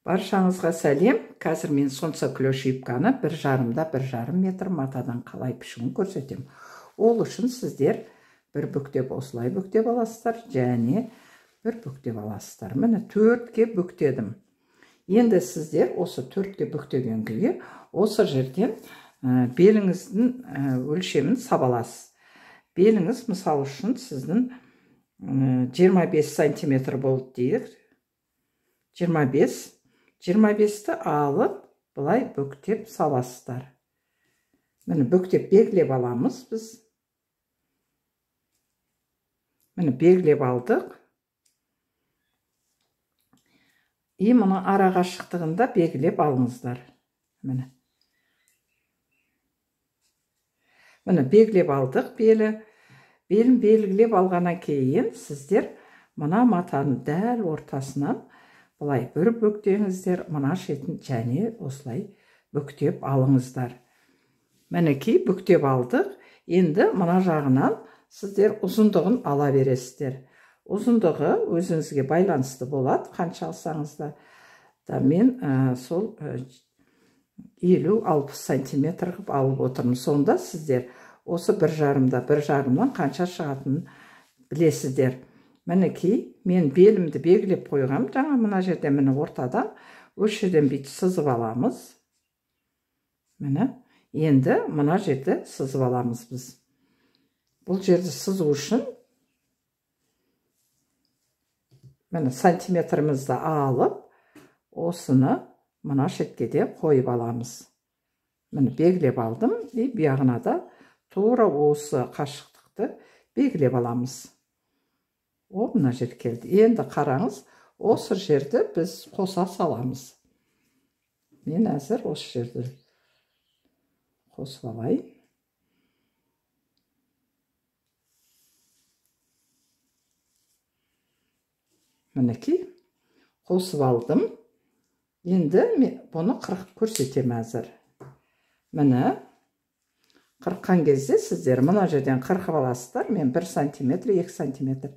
Баршаңызға сәлем. Қазір мен солнцеклеш юбканы 1,5-1,5 метр матадан қалай пішуін көрсетемін. Ол үшін сіздер бір бүктеп осылай бүктеп аласыздар, және бір бүктеп аласыздар. Міне 4-ке бүктедім. Енді сіздер осы 4-ке бүктеген күйі осы жерден беліңіздің өлшемін сабаласыз. Беліңіз мысал үшін сіздің 25 сантиметр болды дейік. 25-ті алып былай бүктеп саласыздар. Міне бүктеп белгілеп аламыз біз. Міне белгілеп алдық. И мұны араға шықтығында белгілеп алыңыздар. Міне. Міне белгілеп алдық белі. Белін белгілеп алғаннан кейін сіздер мына матаны дәл ортасынан былай бір бүктеңіздер, мына шетін және осылай бүктеп алыңыздар. Мінекей бүктеп алдық. Енді мына жағынан сіздер ұзындығын ала бересіздер. Ұзындығы өзіңізге байланысты болады, қанша алсаңыз да. Мен сол 50-60 сантиметр қылып алып отырмын. Сонда сіздер осы 1,5-1,5-нан қанша шығатынын білесіздер. Мінекей мен белімді белгілеп қойғам. Жаңа мына жерде міне ортадан осы жерден бүйтіп сызып аламыз. Міне енді мына жерді сызып аламыз біз. Бұл жерді сызу үшін міне сантиметрімізді алып осыны мына шетке де қойып аламыз. Міне белгілеп алдым. И бұяғына да тура осы қашықтықты белгілеп аламыз. О, мына жер келді. Енді қараңыз, осы жерді біз қоса саламыз. Мен әзір осы жерді қосып алайын. Мінекей, қосып алдым. Енді мен бұны қырқып көрсетемін әзір. Міне, қырыққан кезде сіздер мына жерден қырқып аласыздар. Мен 1 сантиметр, 2 сантиметр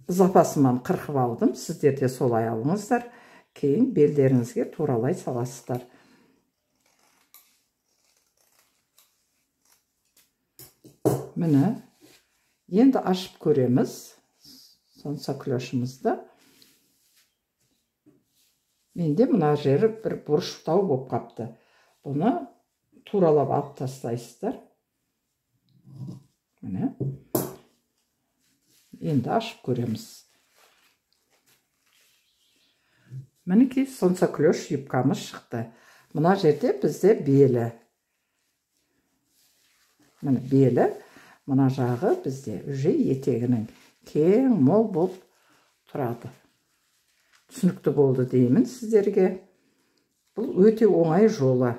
запасыман қырқып алдым. Сіздер де солай алыңыздар. Кейін белдеріңізге туралай саласыздар. Міне, енді ашып көреміз солнцеклешімізді. Менде мына жері бір бұрыштау болып қапты. Бұны туралап алып тастайсыздар. Міне. Енді ашып көреміз. Мінекей солнцеклеш юбкамыз шықты. Мына жерде бізде белі. Міне белі, мына жағы бізде уже етегінің кең мол болып тұрады. Түсінікті болды деймін сіздерге. Бұл өте оңай жолы.